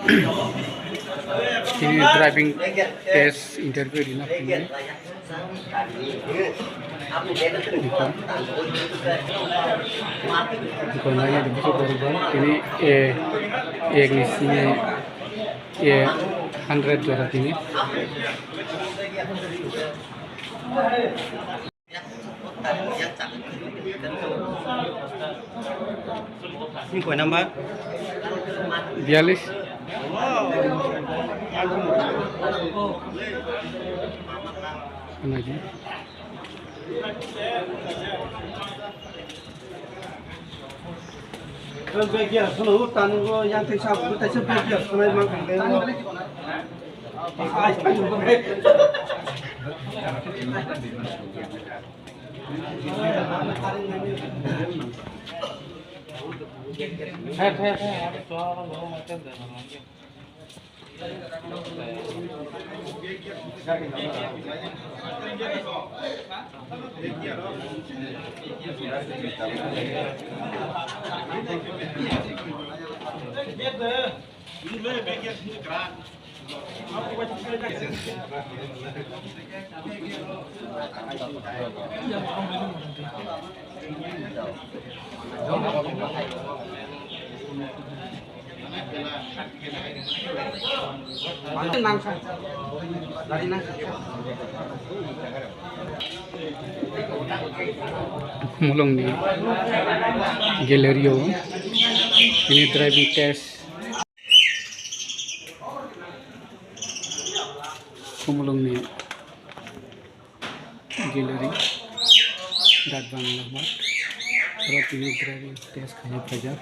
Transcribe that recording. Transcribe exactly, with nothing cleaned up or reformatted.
Tini driving test interview rina phunai. Tini A, A ni simi A hundred jora tini. Ni koi number? Biyalis. Ano ji? Bag ya, sono tango yang tei sab, tei sab bag ya, sono mang kang. Mulongni gallery o ini driving test. Khumulwngni gallery, Dak Bangla Mart, oro tini driving test khaina phaijak.